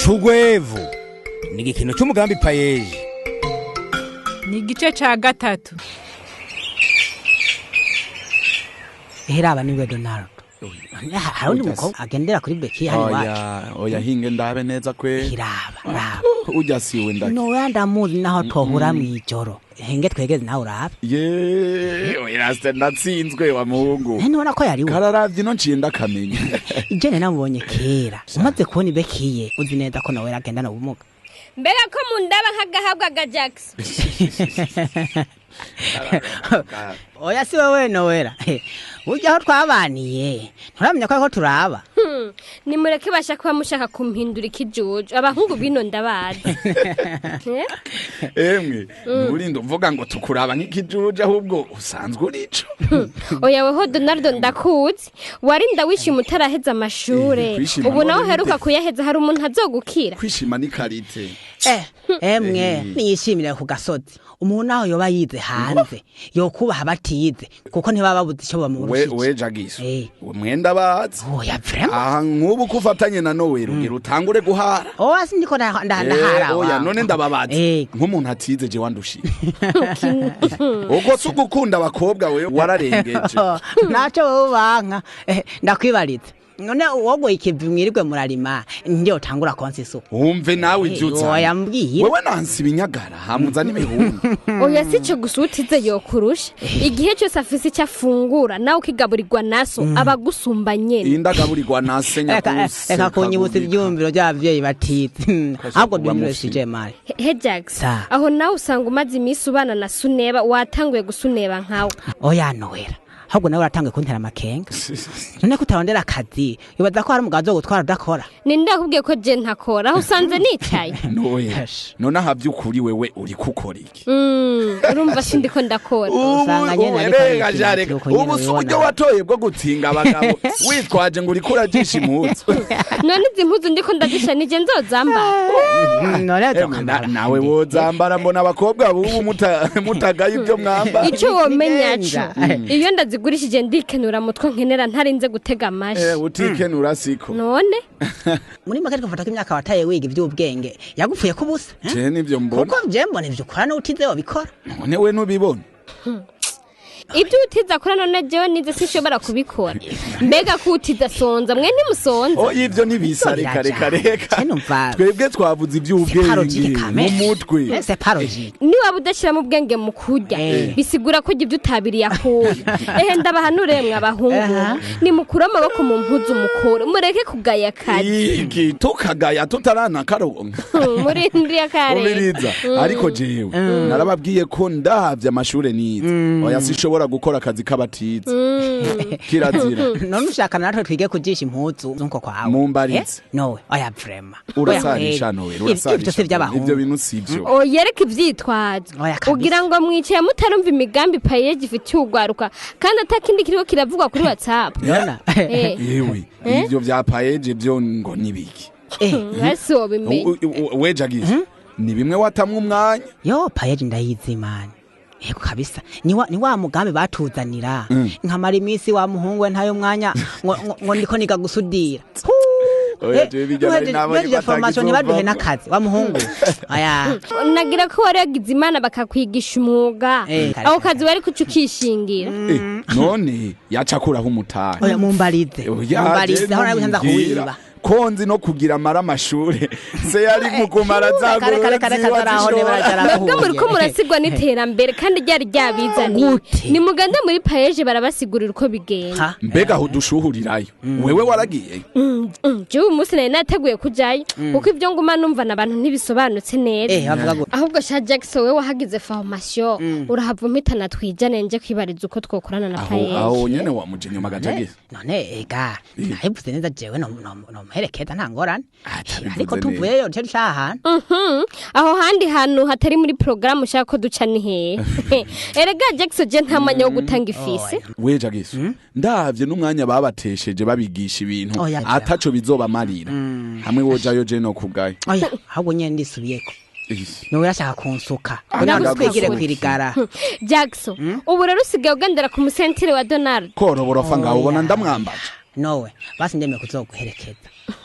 Cugwevu ni igikino cy'umugambi PAEEJ. Ni igice ca gatatu. Heraba niwe Donald. Hari undi mukobwa agendera kuri beki hano iwacu. Oya, oya, hinge ndabe neza kwe. Hiraba, raba. Ujya siwe ndake. Noya ndamuzi naho tohura mw'ijoro. Hinge twegeze nawe urabe. Ye, oya se ndatsinzwe wa muhungu. Ntubona ko yari we. Kararavye no nciye ndakamenya. Ijene namubonye kera. Umaze kubona ibeki ye, uzi neza ko nawe agendana ubumuga. Mbega ko mundaba nk'agahabwa ga Jackson? Oya si wewe Nowera. Burya aho twabaniye, nturamenya ko ariko turaba. Nimureke basha kuba mushaka kumpindura ikijuju. Abahungu bino ndabazi. Eh? Emwe, nturinde uvuga ngo tukuraba nk'ikijuju ahubwo usanzwe urico. Oya weho Donaldo ndakuzi. Warinda wishima utaraheza amashure. Kwishima Ubu nawe none uheruka bite? kuyaheza hari umuntu azogukira. Kwishima ni karite. Emwe, niyishimire ku gasozi. Umuntu naho yoba yize hanze, yokubaha batize, kuko ntibaba babuze ico We bamurushije. we Jagiso. Eh. Mwenda bazi. Oya vraiment. Aha nk'ubu ko ufatanye na Noel ugira utangure guhara. Oya sindiko ndahara. Oya none ndababaza. Eh. Nk'umuntu atize je wandushiye. Ubwo si ugukunda abakobwa wewe wararengeje. Naco wowe banka. Ndakwibariza. None wogoye ikivi mwirirwe murarima, ndiyo utangura konsa isuku. Wumve nawe ibyo uzana. Oya mbwira. Wewe nansi ibinyagara hamuza n'ibihumbi. Oya sico gusa utize yokurusha. Igihe cyose afise icyo afungura nawe ukigaburirwa naso aba agusumba nyene. Indagaburirwa nase nyakuse. Reka kunyibutsa ivyumviro vy'abavyeyi batize. Ahubwo kuba duhindure mufi. sije mari. He Jackson, Sa. aho nawe usanga umaze iminsi ubana na Suneba watanguye gusuneba nkawe. Oya Noella. Ahubwo nawe uratanguye kuntera amakenga. None ko utarondera akazi, wibaza ko hari umugabo azogutwara udakora. Ninde yakubwiye ko je ntakora aho usanze nicaye? Noel. None aha by'ukuri wewe uri kukora iki? Urumva sindiko ndakora. Usanga nyene ariko rega arikina jareka. uko nyene Ubu si uburyo ubibona. watoye bwo gutinga abagabo witwaje ngo uriko urajisha impuzu. None izi mpuzu ndiko ndazisha nije nzozambara. None Emwe, azokwambara. nawe wozambara mbona abakobwa bubu mutagaye ibyo mwambara. Ico womenya co Ni iyo ndazigurishije ndikenura mutwe nkenera ntarinze gutega amashi. Utikenura siko. None Muri make twafata ko imyaka wataye wiga ivy'ubwenge yagupfuye ko ubusa. Eh? Je nivyo mbona. Kuko je mbona ivyo ukora n'utize wabikora. None we ntubibona. Ibyo utiza akora none jewe nize sinshobora kubikora. Mbega ko utiza asonza mwe ntimusonza. Oh ivyo ntibisa reka reka reka. Je numva- Twebwe twavuze C'est pas logique ivy'ubwenge quand mu même. mutwe. C'est pas logique. Niwaba udashyiramo ubwenge mu kurya bisigura ko ibyo utabiriye akuye. Ehe ndabahanure mwe abahungu, nimukure amaboko mu mpuzu mukure mureke kugaya akazi. Iki tukagaya tutaranakaronka. Murindiriye akarere. Umiriza ariko jewe narababwiye ko ndavye amashure nize oya sinshobora gukora akazi k'abatize kirazira. None ushaka natwe twige kujisha impuzu nkuko kwawe. Mumbarize. Nowe oya vraiment. Urasarisha Noel, Ivyo si urasarisha ivy'abahungu. ivyo bintu sivyo. Oyereka ivyitwazo. Oya, kabisa. Ugira ngo mwicaye mutarumva imigambi PAEEJ ifitiye urwaruka kandi atakindi kiriko kiravugwa kuri WhatsApp. Nona. Yewe ivyo vya PAEEJ vyo ngo nibiki? Ese wobimenya. We Jagizo ni bimwe watamwe umwanya. Yo PAEEJ ndayizi mani. Yego kabisa. Ni wa mugambi batuzanira. Nkamara iminsi wa muhungu we ntayo mwanya ngo ndiko niga gusudira. Oya, jewe bijya nari nabonye ko formation ntibaduhe atagizovamwo. n'akazi wa muhungu. Oya. Nagira ko wari wagize imana bakakwigisha umwuga. Kare, Ako kazi wari kuca ukishingira. None yaca akuraho umutahe. Oya mumbarize. Oya, Mumbarize je aho nawe nza ntumbwira. kuwiba. Konzi no kugira amara amashure se yari mu kumara za Kare kare kare ngororero kare aho ziba zishora. Mwebwe muriko murasigwa n'iterambere kandi ryari ryabizaniye. Gute? Nimugende muri PAEEJ barabasigurira uko bigenda. Ha? Mbega aho udushuhurirayo wewe waragiye? Jewe uyu munsi nari nateguye kujayo kuko ibyo nguma numva n'abantu ntibisobanutse neza. Bavuga gute? Ahubwo sha Jackson wewe wahagize formation urahava umpitana twijane nje kwibariza uko twokorana na Aho PAEEJ. aho nyene wamuje inyuma gajagisa. None ega nabivuze neza jewe nomuherekeza nta ngorane. Atabivuze Ariko neza. tuvuyeyo duce duca ahantu. Aho handi hantu hatari muri porogaramu ushaka ko duca ni hehe? Erega Jackson je nta mwanya wo gutanga ifisi. We Jagiso ndavye n'umwanya babatesheje babigisha ibintu Oya. ataco bizobamarira hamwe wojayo je no kugayo. Oya ahubwo nyene ndisubiyeko. Nowe urashaka kunsuka. Ah, Ntabwo ndagusuka. twigire kwirigara. Jackson ubu rero usigaye ugendera ku musentire wa Donald. Koroborofa ngaho ubona ndamwambaje. Nowe basi ndemeye kuzoguherekeza.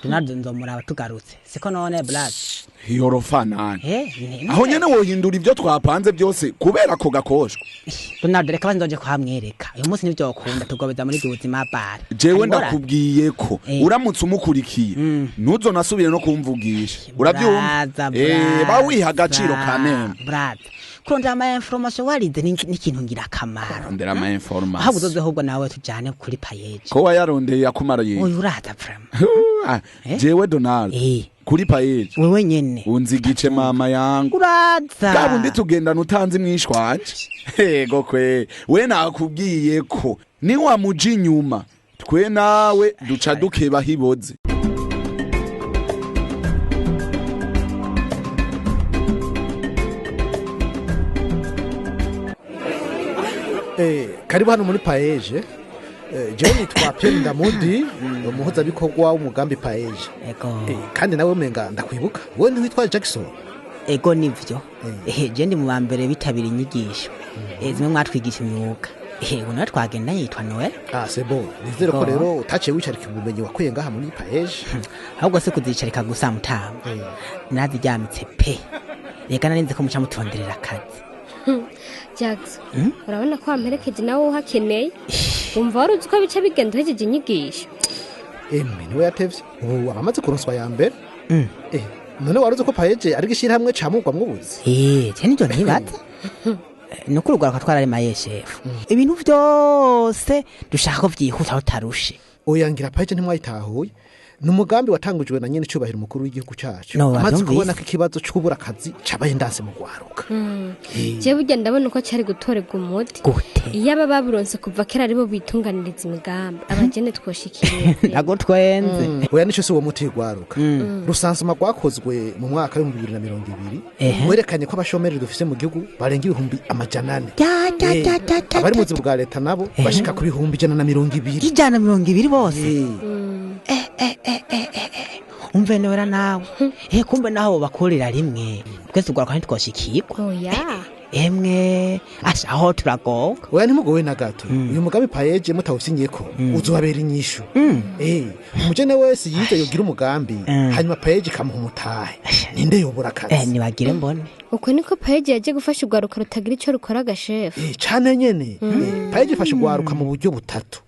Donald nzomuraba tugarutse, siko none brother? Yorofanani. Eh, Aho nyene wohindura ivyo twapanze byose kubera ko gakoshwa? Donald, reka banzoje kuhamwereka. Uyu munsi ntivyokunda, tugobeza muri ubuzima bare. Jewe ndakubwiye ko Eh. uramutse umukurikiye ntuzonasubire no kumvugisha, urabyumva? Braza, Eh, ba wiha agaciro braza, kameme. Braza, kurondera ama information warize ni ikintu ngirakamaro. Ndera ama Aho information. uzoze ahubwo nawe tujane kuri PAEEJ. Ko wayarondeye yakumara ye? Oya, uraza vraiment. Ah, Eh? jewe Donald Eh. kuri PAEEJ Wewe nyene. unzigice mama yangu. Uraza. Bwa bundi tugendana utanzi mwishwanje. Ego kwe, we nakubwiye ko niwamuja inyuma twe nawe duca dukeba hiboze. Karibu hano muri PAEEJ. Jewe nitwa Pierre Ndamudi, umuhuzabikorwa w'umugambi PAEEJ. Ego. Kandi nawe umenga ndakwibuka, wowe ntiwitwa Jackson? Ego nivyo. Je ndi mu ba mbere bitabira inyigisho. Zimwe mwatwigisha imyuga. Ubu nawe twagendanye yitwa Noel. Ah, c'est bon, nizere ko Ego. rero utaciye wicarika ubumenyi wakuye ngaha muri PAEEJ. Ahubwo se kuzicarika gusa mutama. Naraziryamitse pe. Reka narinzi ko muca mutonderera akazi. Jackson, urabona ko wamperekeje nawe uhakeneye. Wumva wari uzi ko bica bigenda uhejeje inyigisho? Emwe, niwe yatevye, ubu abamaze kuronswa ya mbere. None wari uzi ko PAEEJ ari gishyirahamwe camugwamwo ubuzi? Je nivyo ntibaza. Nuko urugwaruka twararemaye shefu. Ibintu vyose dushaka ko vyihuta tutarushe. Oya, ngira PAEEJ ntimwayitahuye. Ni umugambi watangujwe na nyene icubahiro umukuru w'igihugu cacu No, amaze wavyumvise. kubona ko ikibazo c'ubura akazi cabaye ndanse mu rwaruka. Jewe burya ndabona uko cyari gutorerwa umuti. Gute? Iyo aba baburonse kuva kera aribo bitunganiriza imigambi, abajene twoshikiriye. Nagutwenze. Oya, nico si uwo muti rwaruka. Rusansuma rwakozwe mu mwaka w'2020 werekanye ko abashomeri dufise mu gihugu barenga 400,000. Ya, ya, ya, ya, ya, Abari mu ya. buzima bwa leta nabo bashika ku 120,000. 120 bose? Umve nowera nawe. Kumbe naho bakorera rimwe twese ugwaruka ntitwoshikirwa. Oya. Emwe asha, aho turagoga. Oya, ntimugowe na gato. Uyu mugambi PAEEJ mutawusinyeko uzobabera inyishu. Umujene wese yize yogira umugambi, hanyuma PAEEJ ikamuha umutahe, ninde yobura akazi? Nibagire mbone. Uko niko PAEEJ yaje gufasha urwaruka rutagira icyo rukora gashefu? Cane nyene. PAEEJ ifasha urwaruka mu buryo butatu.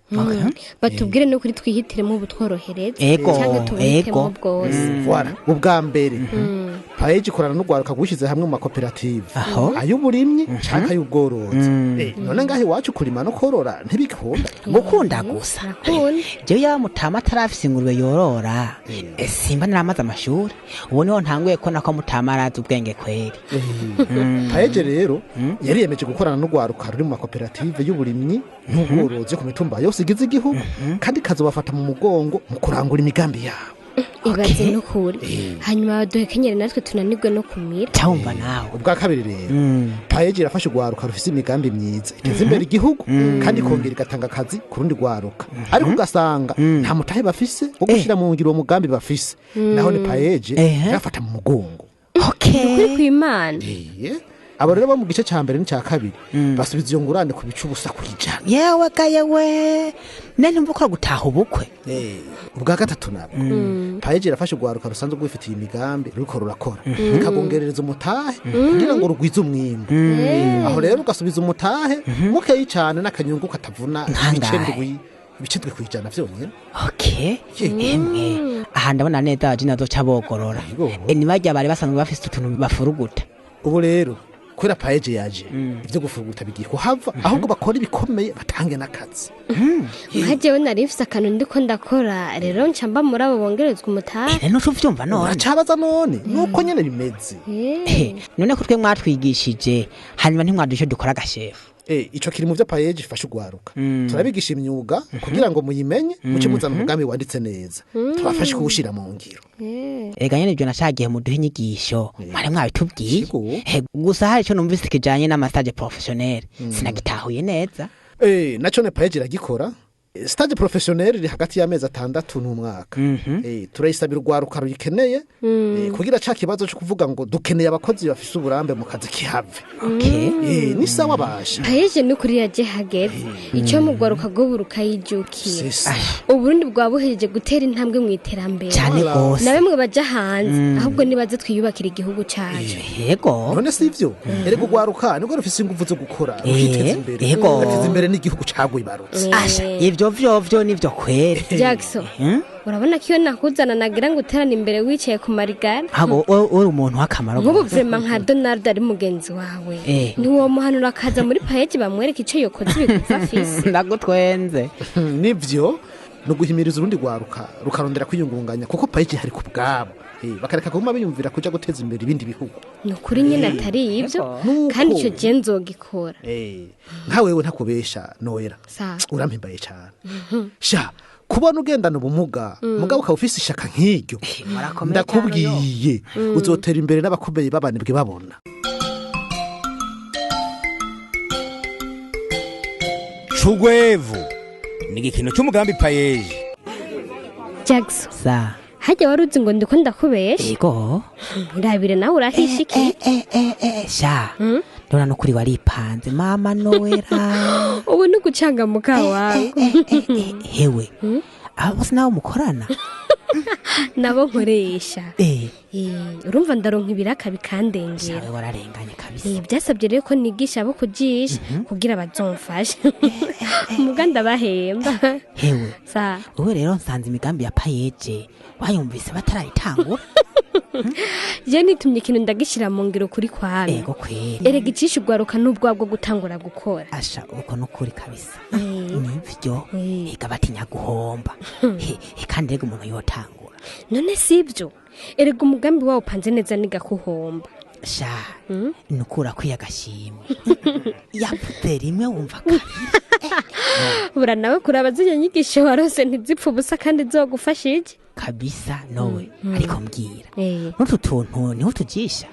Batubwire n'ukuri twihitiremo ubutworohereza Ego, cyangwa tubuhitemo ego. bwose. Voilà. Ubwa mbere, PAEEJ ikorana n'urwaruka rwishyize hamwe mu makoperative Aho. ay'uburimyi canke ay'ubworozi. None ngaho iwacu kurima no korora ntibikunda? Gukunda gusa. Arakunda. Jewe yaba mutama atarafise ingurube yorora, simba naramaze amashuri. Ubu niho ntanguye kubona ko mutama arazi ubwenge kweri. PAEEJ rero yariyemeje gukorana n'urwaruka ruri mu makoperative y'uburimyi n'ubworozi ku mitumba yose igize igihugu, kandi ikazobafata mu mugongo mu kurangura imigambi yabo. Ibaze n'ukuri, hanyuma baduhekenyere natwe tunanirwe no kumira. Cyawumva nawe. Ubwa kabiri rero, PAEEJ irafasha urwaruka rufise imigambi myiza iteza imbere igihugu kandi ikongera igatanga akazi ku rundi rwaruka, ariko ugasanga nta mutahe bafise wo gushyira mu ngiro uwo mugambi bafise. Naho ni PAEEJ irafata mu mugongo. Okay. Ukuri kw'Imana. Abo rero bo mu gice ca mbere n'icya kabiri basubiza iyo ngurane ku bice 0.5%. Yewe ga yewe, none ntumva ko gutaha ubukwe. Ubwa gatatu nabwo, PAEEJ irafasha urwaruka rusanzwe rwifitiye imigambi ruriko rurakora, ikagongerereza umutahe kugira ngo rugwize umwimbu. Aho rero ugasubiza umutahe mukeyi cane n'akanyungu katavuna ibice Nkangahe? 7.7% vyonyene. Okay. Emwe aha ndabona neza abajene bazoca bogorora. Yego. Nibajya bari basanzwe bafise utuntu bafuruguta. Ubu rero kubera PAEEJ yaje, ivyo gufuruguta bigiye kuhava, ahubwo bakora ibikomeye batange n'akazi. Nka jewe nari mfise akantu ndiko ndakora, rero nca mba muri abo bongerezwa umutahe. Rero ntuvyumva none? Uracabaza none? Nuko nyene bimeze. None ko twe mwatwigishije, hanyuma ntimwaduha ico dukora agashefu? Ico kiri mu vyo PAEEJ ifasha urwaruka. Turabigisha imyuga kugira ngo muyimenye, muce muzana umugambi wanditse neza, tubafashe kuwushira mu ngiro. Ega nyene ivyo nashagiye muduha inyigisho mwari mwabitubwiye. Yego. Gusa hari ico numvise kijanye n'amastage professionnel sinagitahuye neza. Naco ne PAEEJ iragikora. Stage professionnel iri hagati y'amezi 6 n'umwaka. Turayisabira urwaruka ruyikeneye, kugira ca kibazo cyo kuvuga ngo dukeneye abakozi bafise uburambe mu kazi kihave. Ni sawa basha. PAEEJ ni kuri yaje hageze icyo mu rwaruka rw'ubu rukayijukiye. Uburundi bwabuhejeje gutera intambwe mu iterambere. Cyane gose. Na bamwe baja hanze ahubwo nibaze twiyubakira igihugu cacu. Yego. None si ivyo? Erega urwaruka nibwo rufise inguvu zo gukora, rukiteza imbere. Yego. Rugateza imbere n'igihugu cagwibarutse. Asha, ivyo vyovyo nivyo kwere. Jackson, urabona ko iyo nakuzana nagira ngo uterane imbere wicaye ku marigara. Hago uri umuntu w'akamaro. Nk'ubu vraiment nka Donald ari mugenzi wawe, ntiwomuhanura akaza muri PAEEJ bamwereka ico yokoze ibigufa afise? Ndagutwenze. Nivyo, no guhimiriza urundi rwaruka rukarondera kwiyungunganya, kuko PAEEJ hari ku bwabo. Bakareka kuguma biyumvira kuja guteza imbere ibindi bihugu. Ni ukuri nyine atari ivyo, kandi ico je nzogikora. Nka wewe ntakubesha Noella, urampimbaye cyane. Sha, kubona ugendana ubumuga mugabo ukaba ufise ishaka nk'iryo, ndakubwiye uzotera imbere n'abakomeye babanebwe babona. Cugwevu ni igikino cy'umugambi PAEEJ. Jackson, Sa. hajya wari uzi ngo ndiko ndakubesha? Yego. Irabire nawe urahishikiye. Sha, ndabona nukuri waripanze mama Noella. Ubu ni ugucangamuka wawe. Hewe, abo bose nabo mukorana? Nabo nkoresha. Urumva ndaronka ibiraka bikandengera. Shawe wararenganye kabisa. Byasabye rero ko nigisha abo kujisha kugira bazomfashe. Muga ndabahemba. Hewe. Sa. Wowe rero nsanze imigambi ya PAEEJ wayumvise batarayitangura. Je nitumye ikintu ndagishira mu ngiro kuri kwami. Ego kweri. Erega icisha ugwaruka n'ubwabwo gutangura gukora. Asha, uko nukuri kabisa. Nivyo. Ega batinya guhomba. Kandi rega umuntu yotangura. None sivyo? Erega umugambi wawo upanze neza nigakuhomba. Sha, nukura kwiyagashimwe. Yavuze rimwe wumva kabiri. Bura nawe kuraba zirya nyigisho warose ntizipfa ubusa kandi zogufasha iki? Kabisa nowe, ariko mbwira. N'utu tuntu niho tujisha.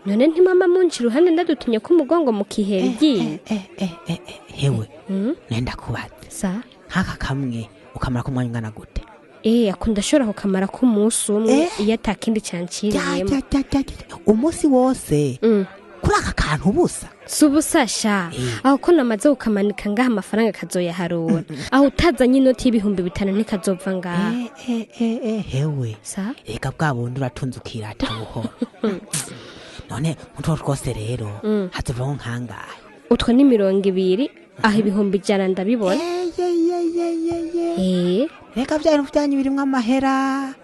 None ntimama munci iruhande ndadutumye ko umugongo mukihera iryinyo. Hewe, nenda kubaza. Sa? Nk'aka kamwe ukamara ko umwanya ungana gute? Akunda ashobora kukamara ko umunsi umwe iyo atakindi canciriyemo. Umunsi wose? Kuri aka kantu ubusa? Si ubusa sha, aho ko namaze kukamanika ngaha amafaranga kazoyaharura. Aho utazanye inoti y'5,000 ntikazova ngaha. Hewe. Sa? Eka bwa bundi uratunze ukirata buhoro. None utwo twose rero hazovaho nkangahe? Utwo ni 20, aho 100,000 ndabibona. Reka bya bintu byanyu birimwo amahera.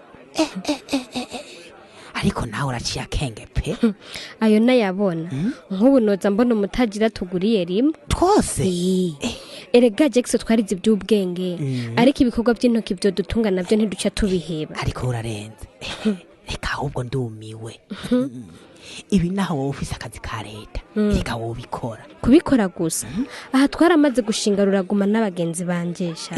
Ariko nawe uraciye akenge pe. Ayo nayabona. Nk'ubu noza mbona umutagira tuguriye rimwe. Twose? Erega Jackson twarize iby'ubwenge. Ariko ibikorwa by'intoki byo dutunga nabyo ntiduca tubiheba. Ariko urarenze. Reka ahubwo ndumiwe. Ibi naho wowe ufise akazi ka leta, reka wobikora. Kubikora gusa. Aha twaramaze gushinga ruraguma n'abagenzi banje sha.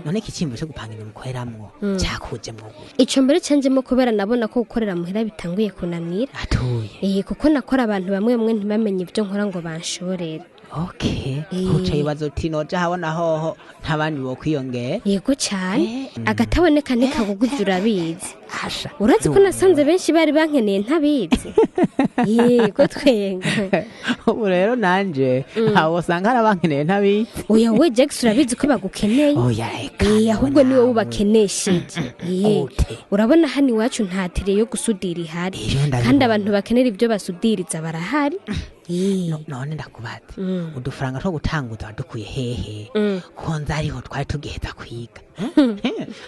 None ikicimbo cyo gupanga ibintu mukoreramwo cyakujemwo gute? Ico mbere canjemo kubera nabona ko gukorera muhira bitanguye kunanira. Atuye. Kuko nakora abantu bamwe bamwe ntibamenye ibyo nkora ngo banshorere. Okay. Uca ibibazo uti noja habona hoho ntabandi bo kwiyongera. Yego cyane. Agataboneka ntikabuguvye urabizi. Asha. Urazi ko nasanze benshi bari bankeneye ntabizi. Yego twenga. Ubu rero nanje abo usanga hari abankeneye ntabizi. Oya we Jackson urabizi ko bagukeneye. Oya reka. Ahubwo niwe ubakenesheje. Urabona hano iwacu nta tire yo gusudira ihari. Kandi abantu bakenera ibyo basudiriza barahari. None ndakubaza, udufaranga two gutanguza wadukuye hehe? Ko nzi ariho twari tugiheza kwiga.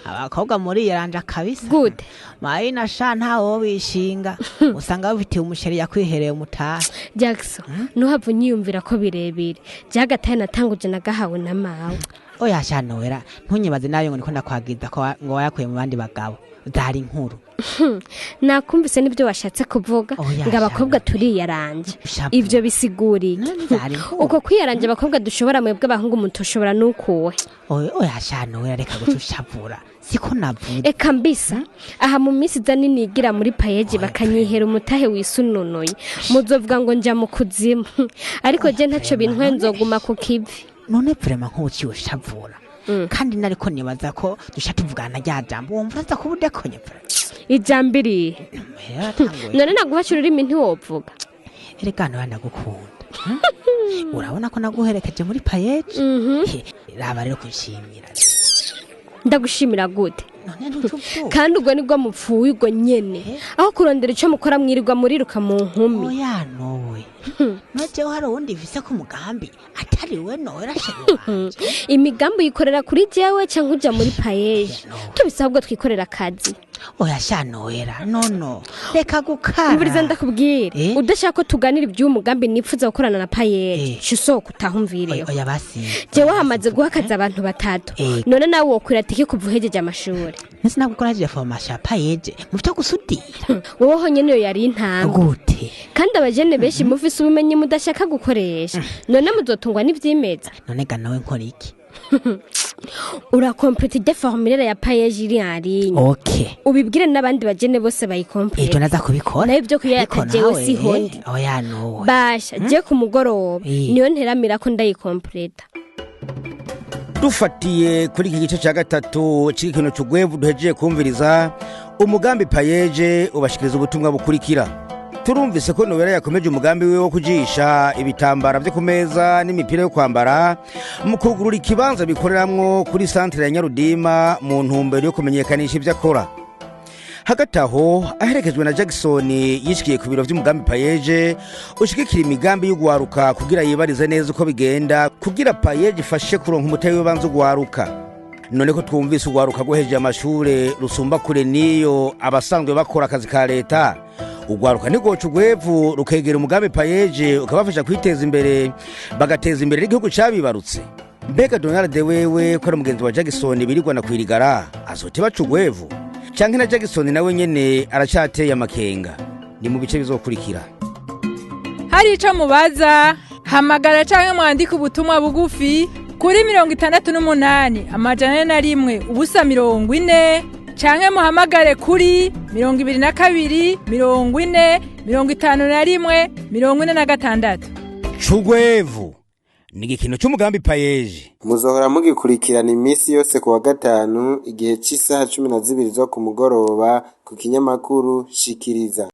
Abakobwa muri yaranja kabisa. Gute? Mayina sha ntawo bishinga. Usanga bafitiye umusheri yakwihereye umutahe. Jackson, nuhava unyiyumvira ko birebire. Jagataye natanguje nagahawe na mawe. Oya sha Noella, ntunyibaze nayo ngo niko ndakwagiza ko ngo wayakuye mu bandi bagabo. Zari inkuru. Nakumvise nibyo washatse kuvuga ngo abakobwa turiyaranje. Ivyo bisiguriye uko kwiyaranje abakobwa dushobora mwebwe abahungu mutoshobora nukuwe. Oya sha Noella, reka gucushavura. Siko navuze. Eka mbisa aha mu minsi iza ninigira muri PAEEJ bakanyihera umutahe wisununuye. Muzovuga ngo nja mu kuzimu. Ariko je ntaco bintwaye nzoguma ku kivi. None vraiment nk'uciye ushavura, kandi nariko nibaza ko dusha tuvugana rya jambo, wumva uraza kuba udekonye vraiment. Ijambo irihe? Yaratanguye. None naguhaca ururimi ntiwovuga. Erega nawe ndagukunda. Urabona ko naguherekeje muri PAEEJ. Raba rero kunshimira. Ndagushimira gute? None ntucuvuga? Kandi ubwo nibwo mupfuye ubwo nyene, aho kurondera ico mukora mwirirwa muriruka mu nkumi. Oya nowe, nojewe hari uwundi mfise ku mugambi atari we nowe rasheri wanje. Imigambi uyikorera kuri jewe canke uja muri PAEEJ? Tubise ahubwo twikorera akazi. Oya sha Nowera, nono reka gukara. Umviriza ndakubwira. Eh? Udashaka ko tuganira iby'uwo mugambi nipfuza gukorana na PAEEJ, ca usohoka utahumvireho. Oya basi. Jewe hamaze guha akazi abantu batatu. None nawe wokwira tike kuva uhejeje amashuri? Nese ntabwo ko naje formation ya PAEEJ mu byo gusudira. Wowe honyene iyo yari intambwe. Gute? Kandi abajene benshi mufise ubumenyi mudashaka gukoresha. None muzotungwa n'ivyimeza? None ga nawe nkora iki? Urakompleta ijya formulaire ya PAEEJ iri en ligne. Ubibwire n'abandi bajene bose bayikomplete. Ibyo naza kubikora. Nayo ibyo kuyata Ariko jewe nawe, siho ndi. Oya nowe. Basha je ku mugoroba niyo nteramira ko ndayikompleta. Dufatiye kuri iki gice cya gatatu cy'igikino cy'ugwevu duhejeje kumviriza, umugambi PAEEJ ubashikiriza ubutumwa bukurikira. Turumvise ko Nowera yakomeje umugambi wiwe wo kujisha ibitambara byo ku meza n'imipira yo kwambara mu kugurura ikibanza bikoreramwo kuri santere ya Nyarudima mu ntumbero yo kumenyekanisha ibyo akora. Hagati aho, aherekejwe na Jackson, yishikiye ku biro by'umugambi PAEEJ ushigikira imigambi y'ugwaruka kugira yibarize neza uko bigenda kugira PAEEJ ifashe kuronka umutahe w'ibanze ugwaruka. None ko twumvise ugwaruka rwohejeje amashure rusumba kure n'iyo abasanzwe bakora akazi ka leta, ugwaruka ntigoca ugwevu rukegera umugambi PAEEJ ukabafasha kwiteza imbere, bagateza imbere n'igihugu cabibarutse? Mbega Donald wewe, ko ari umugenzi wa Jackson birirwa na kwirigara, azote baca ugwevu canke na Jackson nawe nyene aracyateye amakenga? Ni mu bice bizokurikira. Hari ico mubaza, hamagara canke mwandike ubutumwa bugufi kuri 68 401 0 40, canke muhamagare kuri 22 40 51 46. Cugwevu ni igikino cy'umugambi PAEEJ. Muzohora mugikurikirana iminsi yose ku wa gatanu igihe cy'isaha 12 zo ku mugoroba ku kinyamakuru Shikiriza.